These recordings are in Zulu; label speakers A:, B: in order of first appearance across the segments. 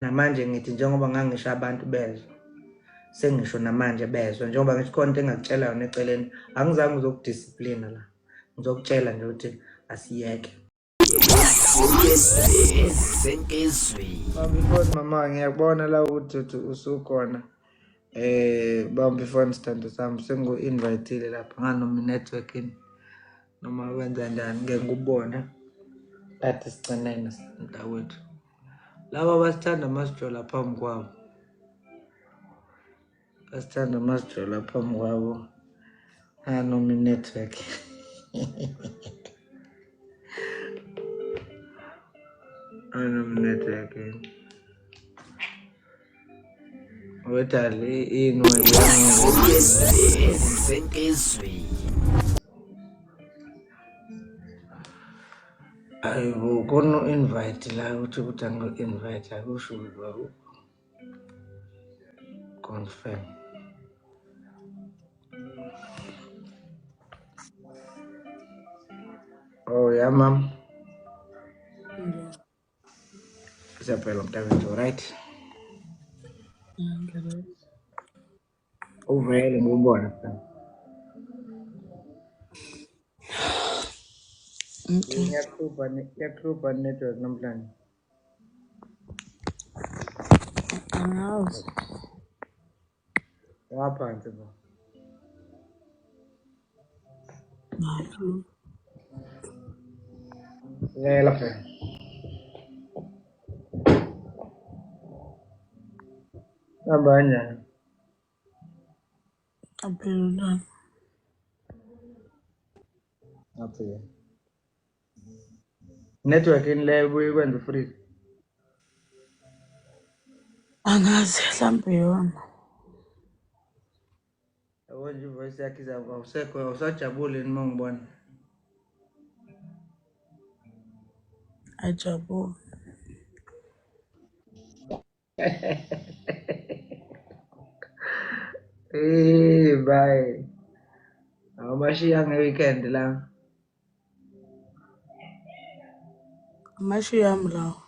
A: Namanje ngithi njengoba ngangisho abantu bezwa, sengisho namanje bezwa, njengoba ngithi khona into engakutshela yona eceleni, angizange ngizokudisiplina la, ngizokutshela nje ukuthi asiyeke. Bamba ifoni mama, ngiyakubona la ukuthi usukhona. Bamba ifoni sithando sami, sengiku-invite-ile lapha nganoma i-network ini noma kwenza njani ngeke ngikubone. Kade sigcinene mntakwethu. Laba basithanda masijola phambi kwabo. Basithanda masijola phambi kwabo. Nganoma i-network. Nganoma i-network. Wedali ini wena? Ayibo kono invite la uthi ukuthi angiku-invite akusho ukuthi waku confirm. Oh yeah ma'am. Siyaphela mntakwethu, right? Uvele ngikubona mntana.
B: Okay.
A: Iyakuhlupha iyakuhlupha network namhlanje.
B: Angazi.
A: Waphansi bo.
B: Hayi.
A: Vela phela. Hamba kanjani?
B: Aphela.
A: Ngaphila. Network ini leyo ibuye ikwenze freeze.
B: Angazi mhlambe yona.
A: Yabo nje ivoice yakhe izava awusekho awusajabuli yini uma ungibona.
B: Ajabule.
A: Eh bye. Awubashiya nge-weekend la.
B: Amashiya ami lawo.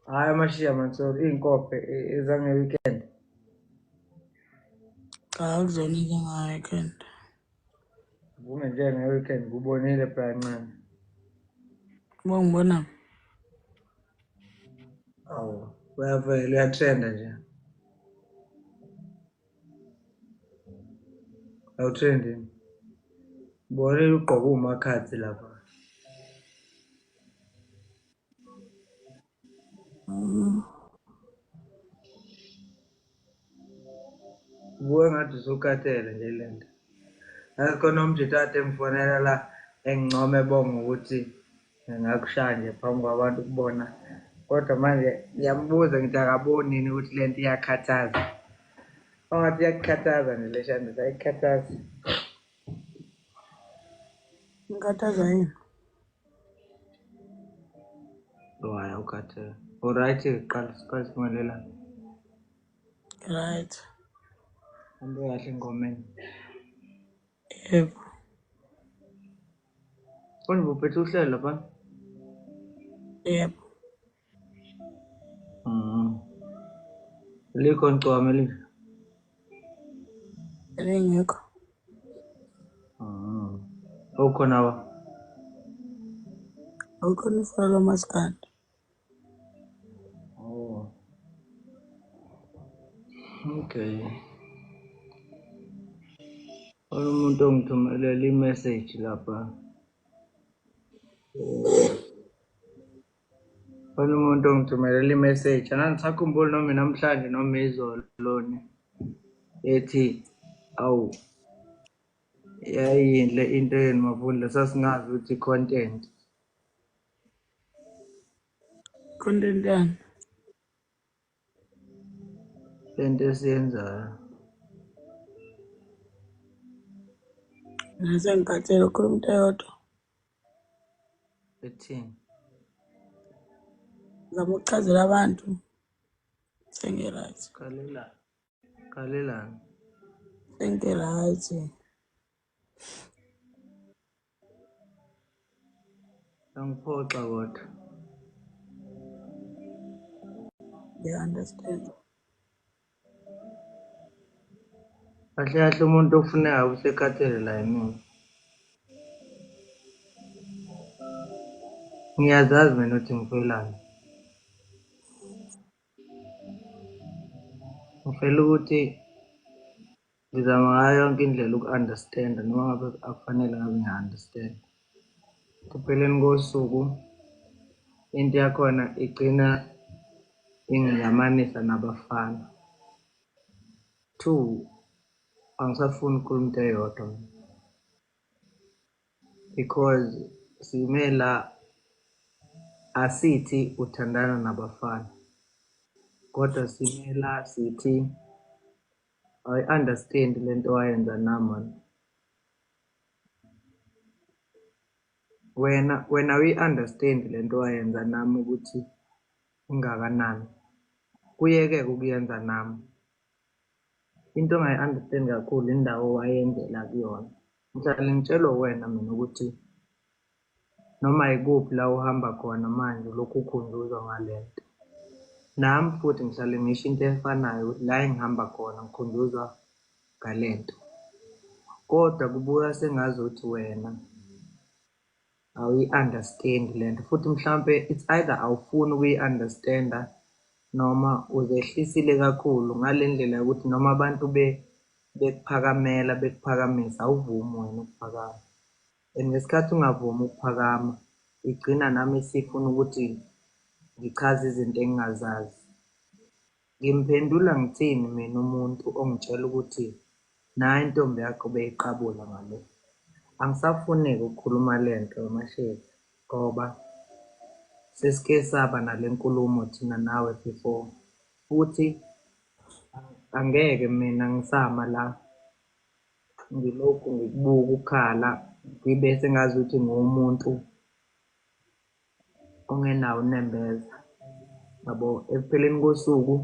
A: Hhayi amashiya man sorry iy'nkophe ezange-weekend.
B: Cha akuzona ezange-weekend.
A: Vume nje nge-weekend kubonile phela kancane.
B: Bongibona.
A: Awu uyavela uyatrenda nje. Awutrendi. Bonile ugqoke umakhathi lapha. Ubuke ngathi usukhathele nje le nto. Yazi khona umjita kade engifonela la engincoma ebonga ukuthi ngakushaya nje phambi kwabantu ukubona. Kodwa manje ngiyambuza ngithi akaboni yini ukuthi le nto iyakhathaza. Ongathi iyakukhathaza nje le shandisa ayikukhathazi.
B: Ngikhathaza yini?
A: Oh, hayi awukhathele. Alright, qala siqale sibonelana.
B: Right.
A: Hambe kahle engomeni.
B: Yebo.
A: Konje ubuphethe uhlelo lapha?
B: Yebo.
A: Likho ncwame lisho.
B: Elingekho.
A: Ukhona wa?
B: Awukhona ufaka lomaskandi.
A: Oh. Okay. Khona umuntu ongithumelela i-message lapha. Khona umuntu ongithumelela i-message. Angisakhumbuli noma namhlanje noma izolo lona. Ethi awu yayinhle into yenu Mavundla sasingazi ukuthi content.
B: Content yani?
A: Lento esiyenzayo.
B: Mina sengikhathele ukukhuluma into eyodwa.
A: Ethini?
B: Ngizama ukuchazela abantu. Sengi-right.
A: Khalela. Khalelani.
B: Sengi-right.
A: Angiphoxa kodwa.
B: Ngiya-understand.
A: Kahle kahle umuntu ofuneka usekhathele la yimina. Ngiyazazi mina ukuthi ngifelani. Ngifela ukuthi ngizama ngayo yonke indlela uku-understand-a noma ngabe akufanele ngabe ngiya-understand. Ekupheleni kosuku into yakhona igcina ingiyamanisa nabafana. Two, angisafuni ukukhuluma into eyodwa mina because sime la asithi uthandana nabafana kodwa sime la sithi ayi-understand lento owayenza nami mani. Wena awuyi-understand lento owayenza nami ukuthi ingakanani. Kuyeke-ke ukuyenza nami. Into ongayi-understand kakhulu indawo owayenzela kuyona. Ngihlale ngitshelwa uwena mina ukuthi noma yikuphi la uhamba khona manje ulokhu ukhunjuzwa ngale nto. Nami futhi ngihlale ngisho into efanayo ukuthi la engihamba khona ngikhunjuzwa ngale nto. Kodwa kubuka sengazuthi wena awuyi-understand le nto futhi mhlampe it's either awufuni ukuyi-understand-a noma uzehlisile kakhulu ngale ndlela yokuthi noma abantu bekuphakamela bekuphakamisa awuvumi wena ukuphakama. And ngesikhathi ungavumi ukuphakama igcina nami isifuna ukuthi ngichaze izinto engingazazi. Ngimphendula ngithini mina umuntu ongitshela ukuthi nayi intombi yakho beyiqabula ngale. Angisafuni-ke ukukhuluma le nto MaShezi ngoba sesike saba nale nkulumo thina nawe before futhi angeke mina ngisama la ngilokhu ngikubuka ukhala ngibe sengazuthi ngiwumuntu ongenawo unembeza yabo. Ekupheleni kosuku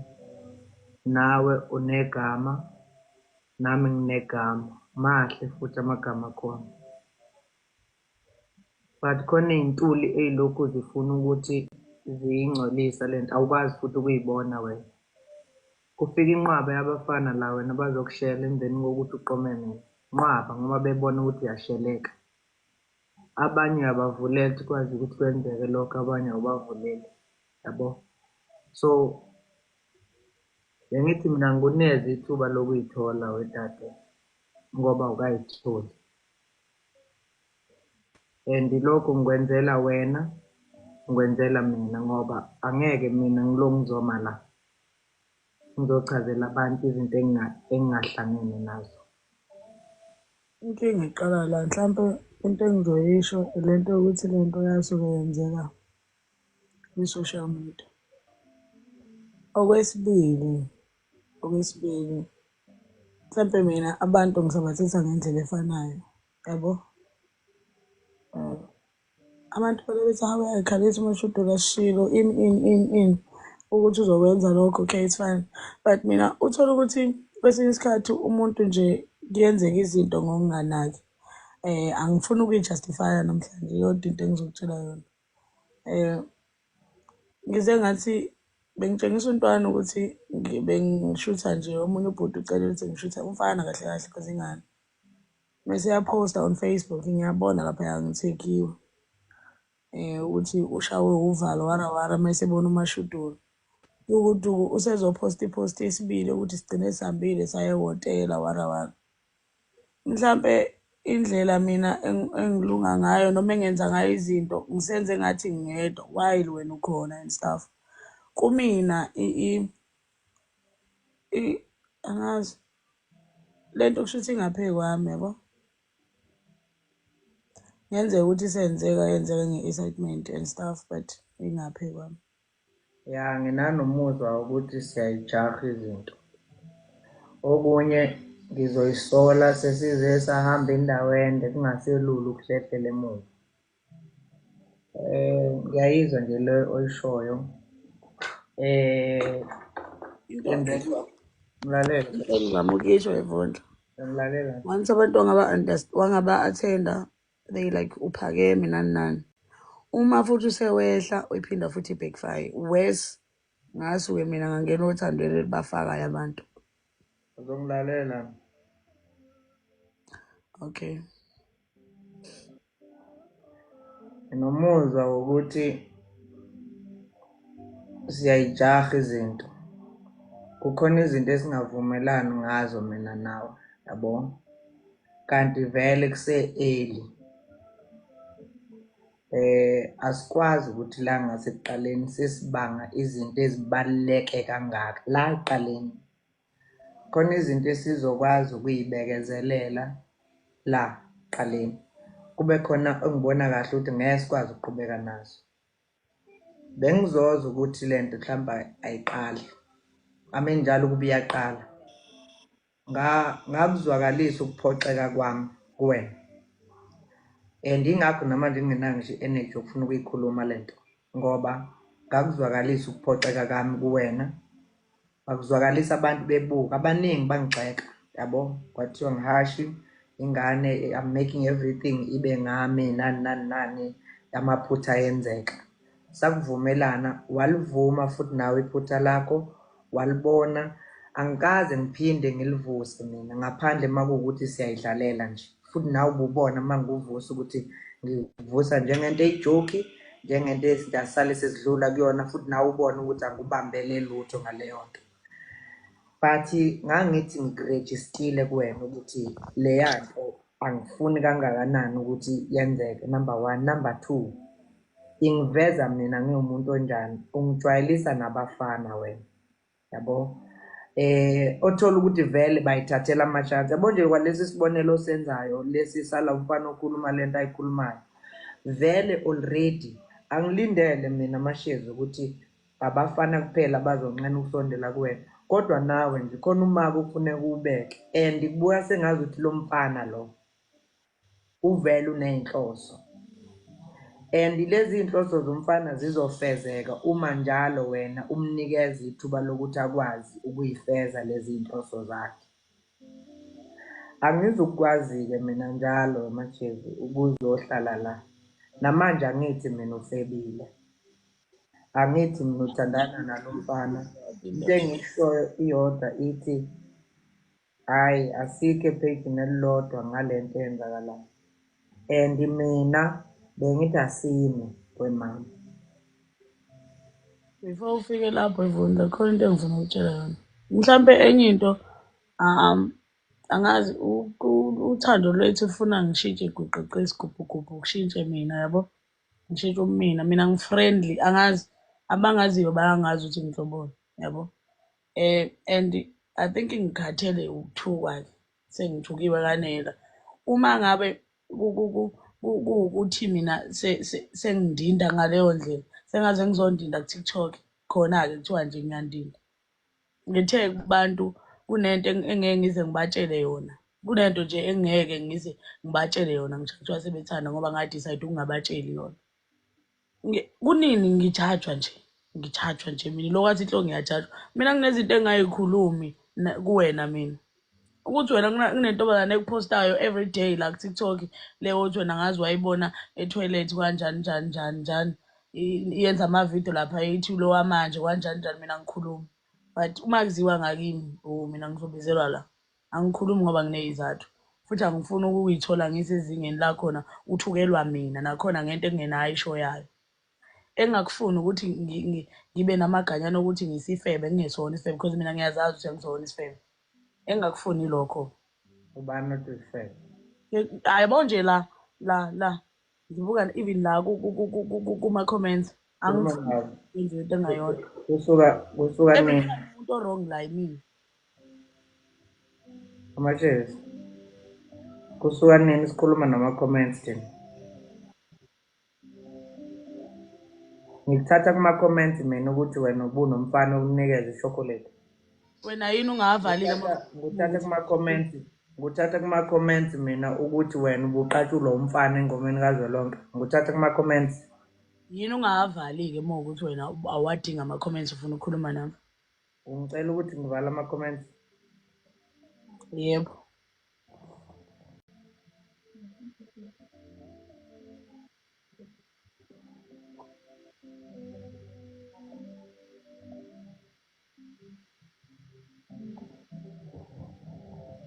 A: nawe unegama nami nginegama, mahle futhi amagama akhona. But khona iy'ntuli ey'lokhu zifuna ukuthi ziyingcolisa lento, awukwazi futhi ukuy'bona wena. Kufika inqwaba yabafana la wena bazokushela emveni kokuthi uqome mina, inqwaba ngoba bebona ukuthi uyasheleka. Abanye uyabavulela ukuthi kwazi ukuthi kwenzeke lokho, abanye awubavuleli, yabo. So, bengithi mina ngikunikeze ithuba lokuy'thola wedade ngoba awukayitholi. And lokhu ngikwenzela wena, ngikwenzela mina ngoba angeke mina ngilokhu ngizoma la ngizochazela abantu izinto engingahlangene nazo.
B: Inkinga iqala la, mhlampe into engizoyisho lento yokuthi lento yasuke yenzeka kwi-social media. Okwesibili, mhlampe mina abantu ngisabathatha ngendlela efanayo, yabo. Abantu bake bethi hawu uyayikhalisa uMashudu kaShilo ini ini ini ini ukuthi uzokwenza lokho, okay it's fine. But mina uthole ukuthi kwesinye isikhathi umuntu nje kuyenzeka izinto ngokunganaki. Angifuni ukuyi-justify-a namhlanje iyodwa into engizokutshela yona. Ngize ngathi bengitshengisa umntwana ukuthi bengishutha nje omunye ubhuti ucela ukuthi ngishuthe umfana kahle kahle cause ingane. Mese eyaphosta on Facebook ngiyabona laphaya ngithekiwe ukuthi ushawe uvalo wara wara mese ebona uMashudula. Ukuthi usezophosta iphosti yesibili ukuthi sigcine sihambile saye ehhotela wara wara. Mhlampe indlela mina engilunga ngayo noma engenza ngayo izinto ngisenze ngathi ngingedwa while wena ukhona and stuff. Kumina angazi lento kushuthi ingaphezu kwami yabo. Kungenzeka ukuthi isenzeka yenzeka nge-excitement and stuff but ingaphezu kwami.
A: Ya, nginanomuzwa wokuthi siyayijaha izinto. Okunye ngizoyisola sesize sahamba indawo ende kungaselula ukuhlehlela emuva. Ngiyayizwa nje le oyishoyo.
B: Into
A: And then ngilalela,
B: into engizama ukuyisho Yvonne.
A: ngilalela.
B: Once abantu wangaba-attend-a they like uphakeme nani nani. Uma futhi usewehla uyiphinda futhi i-backfire worse Ngasuke mina ngangena othandweni elibafakayo abantu.
A: Uzongilalela.
B: Okay.
A: Nginomuzwa wokuthi siyayijaha izinto. Kukhona izinto esingavumelani ngazo mina nawe, yabo? Kanti vele kuse-early. Asikwazi ukuthi la ngasekuqaleni sesibanga izinto ezibaluleke kangaka, la ekuqaleni. Khona izinto esizokwazi ukuy'bekezelela la ekuqaleni, kube khona engibona kahle ukuthi ngeke sikwazi ukuqhubeka nazo. Bengizozwa ukuthi lento mhlawumbe ayiqali, ame njalo ukuba iyaqala. Ngakuzwakalisa ukuphoxeka kwami kuwena and ingakho namanje ngingenayo ngisho i-energy yokufuna ukuyikhuluma lento ngoba ngakuzwakalisa ukuphoxeka kami kuwena. Ngakuzwakalisa abantu bebuka, abaningi bangigxeka yabo, kwathiwa ngihashi ingane, I'm making everything ibe ngami nani nani nani, amaphutha ayenzeka. Sakuvumelana, walivuma futhi nawe iphutha lakho, walibona. Angikaze ngiphinde ngilivuse mina ngaphandle uma kuwukuthi siyayidlalela nje, futhi nawe ububona uma ngikuvusa ukuthi ngikuvusa njengento eyijoki, njengento esale sesidlula kuyona, futhi nawe ubone ukuthi angikubambele lutho ngaleyo nto. But ngangithi ngirejistile kuwena ukuthi leya nto angifuni kangakanani ukuthi yenzeke, number one. Number two, ingiveza mina ngiwumuntu onjani, ungijwayelisa nabafana wena, yabo? Othola ukuthi vele bayithathela ama-chance, yabo nje kwalesi sibonelo osenzayo lesi sala mfana okhuluma lento ayikhulumayo, vele already angilindele mina amashezi ukuthi abafana kuphela bazonqena ukusondela kuwena, kodwa nawe nje khona umaka okufuneka uwubeke and kubuya sengazuthi lo mfana lo uvele uney'nhloso and lezi iy'nhloso zomfana zizofezeka uma njalo wena umnikeza ithuba lokuthi akwazi ukuyifeza lezi iy'nhloso zakhe. Angizukukwazi-ke mina njalo Mashezi ukuzohlala la. Namanje angithi mina ufebile, angithi mina uthandana nalo mfana. Into engiyishoyo iyodwa ithi, hhayi asikho ephejini elilodwa ngale nto eyenzakalayo. And mina bengithi asime wemama.
B: Before ufike lapho Vundla, khona into engifuna ukutshela yona. Mhlampe enye into angazi uthando lwethu lufuna ngishintshe iguqiqi isigubhugubhu kushintshe mina yabo. Ngishintshe ubumina, mina ngi-friendly angazi abangaziyo bayangazi ukuthi ngihloboni yabo. And I think ngikhathele ukuthukwa-ke, sengithukiwe kanela. Uma ngabe kuwukuthi mina sengindinda ngaleyo ndlela, sengaze ngizondinda ku-TikTok, khona-ke kuthiwa nje ngiyandinda. Ngithe kubantu kunento engeke ngize ngibatshele yona, kunento nje engeke ngize ngibatshele yona ngisho kuthiwa sebethanda ngoba nga-decide ukungabatsheli yona. Kunini ngijajwa nje, ngijajwa nje mina lokhu athi inhloko ngiyajajwa. Mina kunezinto engingayikhulumi kuwena mina. Ukuthi wena kunentombazane ekuphostayo everyday la ku-TikTok, le othi wena ngazi wayibona ethoyilethi kanjani njani njani njani, iyenza amavidiyo lapha ithi lo wamanje kanjani njani, mina ngikhuluma. But uma kuziwa ngakimi, oh mina ngizobizelwa la. Angikhulumi ngoba nginey'zathu. Futhi angifuni ukuyithola ngisezingeni lakhona uthukelwa mina nakhona ngento engingenayo isho yayo. Engingakufuni ukuthi ngibe namaganyana okuthi ngisifebe ngingesona isifebe because mina ngiyazazi ukuthi angisona isifebe. Engingakufuni lokho.
A: Ubani othi isifebe?
B: Hayi yabo nje la la la ngibuka even la kuma-comments
A: Khuluma
B: angifuni
A: ngawo.
B: nje into engayona.
A: Kusuka
B: Every
A: nini?
B: time umuntu o-wrong la yimina.
A: Amashezi. Kusuka nini sikhuluma nama-comments thina? Ngikuthatha kuma-comments mina ukuthi wena ubunomfana okunikeza ishokoledi.
B: Wena yini ungavalile
A: Ngikuthatha kuma-comments, ngikuthatha kuma-comments mina ukuthi wena ubuqatshulwa umfana engomeni kazwelonke. Ngikuthatha kuma-comments.
B: Yini ungawavali-ke uma ukuthi wena awadingi ama-comments ufuna ukukhuluma nami?
A: Ungicela ukuthi ngivale ama-comments?
B: Yebo.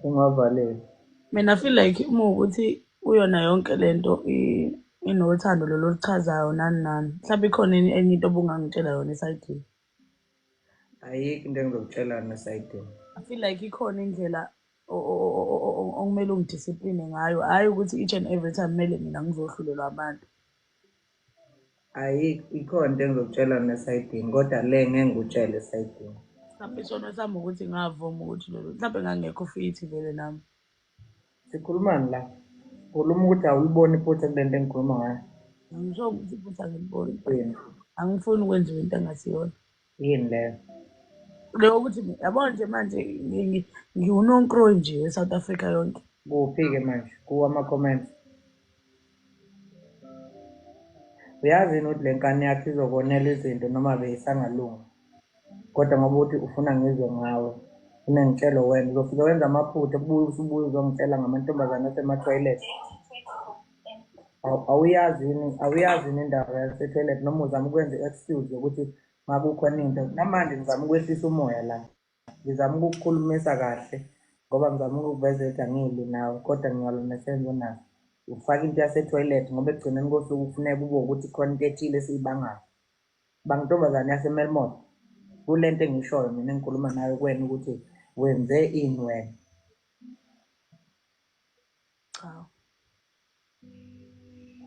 A: Ungavaleli.
B: Mina I feel like uma ukuthi uyona yonke lento inothando lolu oluchazayo nani nani, mhlawumbe ikhona enye into obungangitshela yona esayidini.
A: Ayikho into engizokutshela yona esayidini.
B: I feel like ikhona indlela okumele ungidiscipline ngayo, hhayi ukuthi each and every time kumele mina ngizohlulelwa abantu.
A: Ayikho, ikhona into engizokutshela yona esayidini, kodwa le ngeke ngikutshele esayidini.
B: Mhlawumbe isono sami ukuthi ngavuma ukuthi lolu, mhlawumbe ngangekho fit vele nami.
A: Sikhulumani la? Khuluma ukuthi awuliboni iphutha kule nto engikhuluma ngayo.
B: Angisho ukuthi iphutha angiliboni, but
A: Yini?
B: angifuni ukwenziwa into engasiyona.
A: Yini leyo?
B: Leyo ukuthi yabona nje manje ngiwunonkroyi nje we-South Africa yonke.
A: Kuphi-ke manje? Kuwo ama-comments. Uyazi yini ukuthi le nkani yakho izokonela izinto noma beyisangalunga, kodwa ngoba uthi ufuna ngizwe ngawe, ufuna ngitshele wena, uzofike wenza amaphutha kubuye usubuye uzongitshela ngamantombazane asemathoyilethi. Awuyazi yini, awuyazi yini indaba yasethoyilethi, noma uzama ukwenza i-excuse yokuthi makukhona into. Namanje ngizama ukwehlisa umoya la, ngizama ukukukhulumisa kahle ngoba ngizama ukukuvezela ukuthi angilwi nawe, kodwa ngiyalwa nesenzo naso. Ufaka into yasethoyilethi ngoba ekugcineni kosuku kufuneka kube ukuthi khona into ethile esiyibangayo. Bangintombazane yaseMelmoth, kule nto engishoyo mina engikhuluma nayo kuwena ukuthi wenze ini wena.
B: Cha.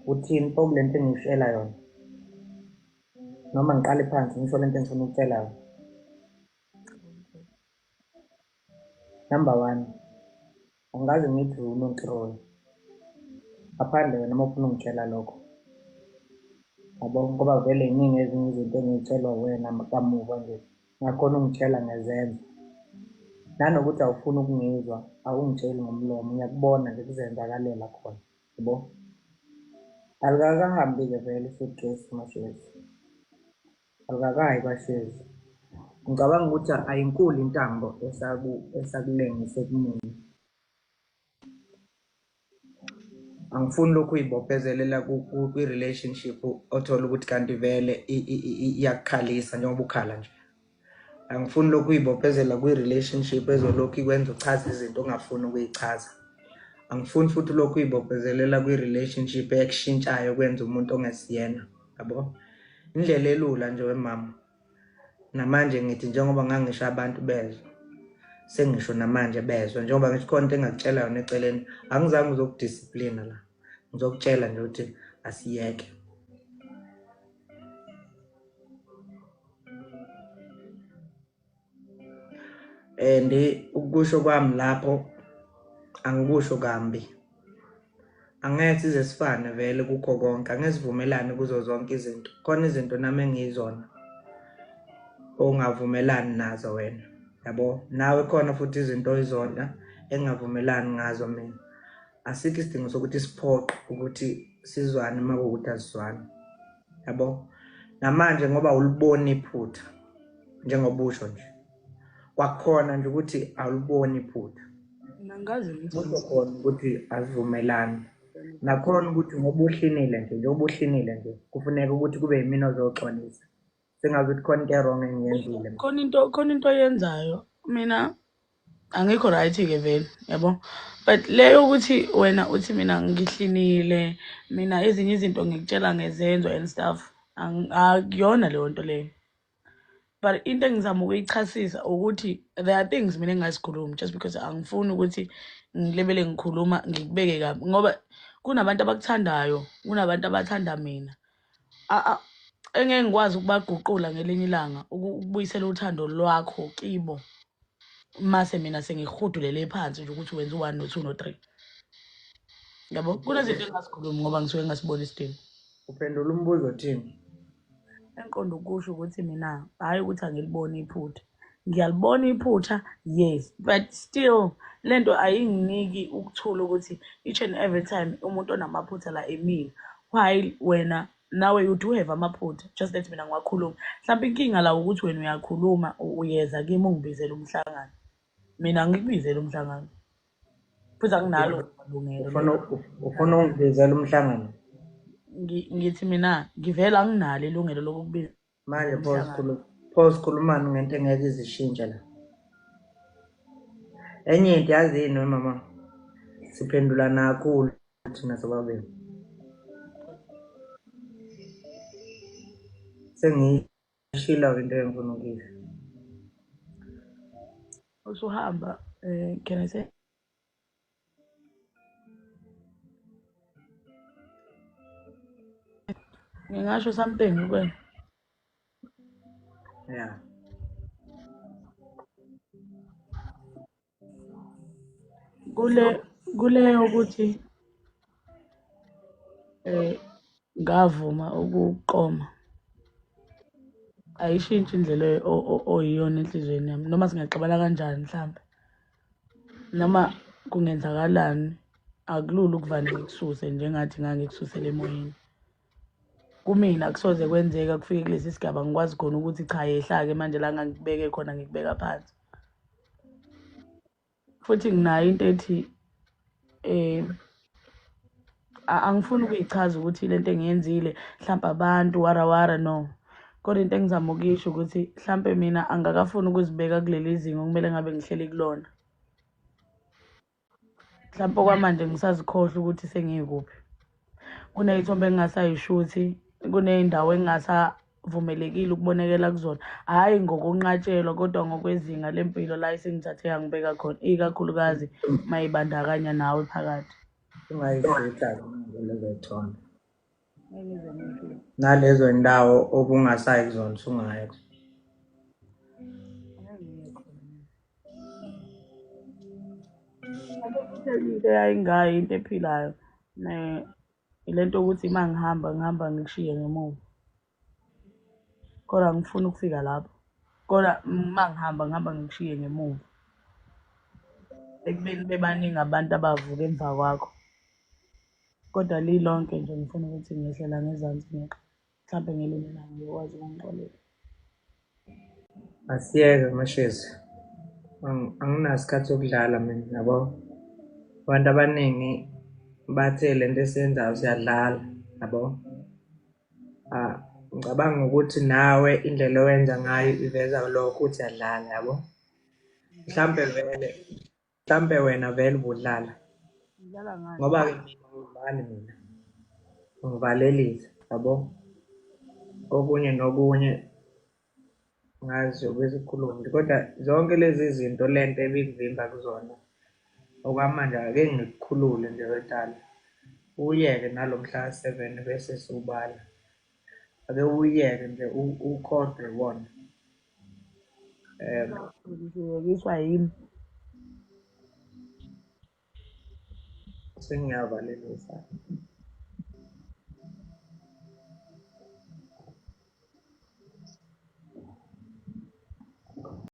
A: Uthini pho kule nto engikushela yona? Noma ngiqale phansi ngisho le nto engifuna ukutshela yona. Number one, angikaze ngithi unonkroyi. Ngaphandle wena uma ufuna ungitshela lokho. Yabo, ngoba vele yiningi ezinye izinto engiy'tshelwa wena kamuva nje. Ngakhona ungitshela ngezenzo. Nanokuthi awufuni ukungizwa, awungitsheli ngomlomo, ngiyakubona nje kuzenzakalela khona. Yabo? Alikakahambi-ke vele isuitcase mashezi. Alikakayi kwashezi. Ngicabanga ukuthi ayinkulu intambo esakulengise kumina. Angifuni lokhu uyibophezelela kwi-relationship othola ukuthi kanti vele iyakukhalisa njengoba ukhala nje. Angifuni lokhu uyibophezela kwi-relationship ezolokhu ikwenza uchaze izinto ongafuni ukuyichaza. Angifuni futhi lokhu uyibophezelela kwi-relationship ekushintshayo kwenza umuntu ongesiyena, yabo? Indlela elula nje wemama. Namanje ngithi njengoba ngangisho abantu bezwa, sengisho namanje bezwa, njengoba ngithi khona into engakutshela yona eceleni, angizange ngizokudisiplina la. Ngizokutshela nje ukuthi asiyeke. And ukusho kwami lapho angikusho kambi. Angeke size sifane vele kukho konke, angeke sivumelane kuzo zonke izinto. Khona izinto nami engiyizona ongavumelani nazo wena, yabo? Nawe khona futhi izinto oyizona engingavumelani ngazo mina. Asikho isidingo sokuthi siphoqe ukuthi sizwane uma kuwukuthi asizwani, yabo? Namanje ngoba awuliboni iphutha njengoba usho nje, kwakhona nje ukuthi awuliboni iphutha.
B: Mina angikaze ngithi
A: Kusho khona ukuthi asivumelani. Nakhona ukuthi ngoba uhlinile nje, njengoba uhlinile nje, kufuneka ukuthi kube yimina ozoxolisa. Sengazi ukuthi khona into e-wrong engiyenzile.
B: Khona into oyenzayo. Mina angikho right-ke vele, yabo. But le yokuthi wena uthi mina ngihlinile, mina ezinye izinto ngikutshela ngezenzo and stuff, akuyona leyo nto leyo. But into engizama ukuyichasisa ukuthi there are things mina engingazikhulumi just because angifuni ukuthi ngilebele ngikhuluma ngikubeke kabi, ngoba kunabantu abakuthandayo, kunabantu abathanda mina. Engeke ngikwazi ukubaguqula ngelinye ilanga ukubuyisela uthando lwakho kibo mase mina sengihudulele phansi nje ukuthi wenza u-1 no-2 no-3, yabo. Kunezinto engingazikhulumi ngoba ngisuke ngingasiboni isidingo.
A: Uphendula umbuzo othini?
B: Engiqonda ukusho ukuthi mina hhayi ukuthi angiliboni iphutha, ngiyalibona iphutha, yes, but still lento ayinginiki ukuthula ukuthi each and every time umuntu onamaphutha la emina, while wena nawe you do have amaphutha, just that mina ngiwakhuluma. Mhlawumbe inkinga la ukuthi wena uyakhuluma, uyeza kimi ungibizele umhlangano, mina angikubizele umhlangano futhi anginalo malungelo.
A: Ufuna ungibizela umhlangano?
B: Ngithi mina ngivele anginalo ilungelo lokukubizela
A: Manje pho
B: umhlangano.
A: sikhuluma, pho sikhulumani ngento engeke izishintshe la? Enye into yazi yini mama, siphendulana kakhulu thina sobabili. Sengiyishilo into engifuna ukuyisho.
B: Usuhamba, can I say? Ngingasho something kuwena.
A: Yeah.
B: Kule yokuthi ngavuma ukuqoma, ayishintshi indlela oyiyona enhliziyweni yami, noma singaxabana kanjani mhlambe, noma kungenzakalani, akulula ukuvane ngikususe njengathi ngangikususele emoyeni. Kumina akusoze kwenzeka kufike kulesi sigaba ngikwazi khona ukuthi cha, yehla-ke manje la ngangikubeke khona ngikubeka phansi. Futhi nginayo into ethi angifuni ukuyichaza ukuthi lento engiyenzile mhlawumbe abantu warawara, no. Kodwa into engizama ukuyisho ukuthi mhlambe mina angakafuni ukuzibeka kuleli zinga okumele ngabe ngihleli kulona. Mhlawumbe okwamanje ngisazikhohlwa ukuthi sengikuphi. Kuney'thombe engingasayishuthi, kuney'ndawo engingasavumelekile ukubonekela kuzona. Hhayi ngokunqatshelwa kodwa ngokwezinga lempilo la esengithathe yangibeka khona, ikakhulukazi uma ibandakanya nawe phakathi.
A: Ungayishutha manje lezo y'thombe. Nalezo ndawo obungasayi kuzona usungaya kuzona.
B: Into eyayingayo into ephilayo ile nto yokuthi uma ngihamba ngihamba ngikushiye ngemuva. Kodwa angifuni ukufika lapho. Kodwa uma ngihamba ngihamba ngikushiye ngemuva. Ekubeni bebaningi abantu abavuka emva kwakho. Kodwa lilonke nje ngifuna ukuthi ngehlela ngezansi ngeqa. Mhlampe ngelinye ilanga ngiyokwazi ukungixolela.
A: Asiyeke Mashezi. Anginaso isikhathi sokudlala mina, yabo. Abantu abaningi bathe lento esiyenzayo siyadlala, yabo. Ngicabanga ukuthi nawe indlela owenza ngayo iveza lokho ukuthi uyadlala, yabo. Mhlampe vele, mhlampe wena vele ubudlala.
B: Ngidlala ngani?
A: Ngoba-ke mina angidlali mina. Ngivalelisa, yabo. Okunye nokunye ngazi yobe sikhulume, kodwa zonke lezi zinto lento ebikuvimba kuzona okwamanje ake ngikukhulule nje wetala. Uyeke nalo mhla ka-7 bese siwubala. Ake uyeke nje ukhohlwe iwona.
B: Ngiyekiswa yimi.
A: Sengiyavalelisa.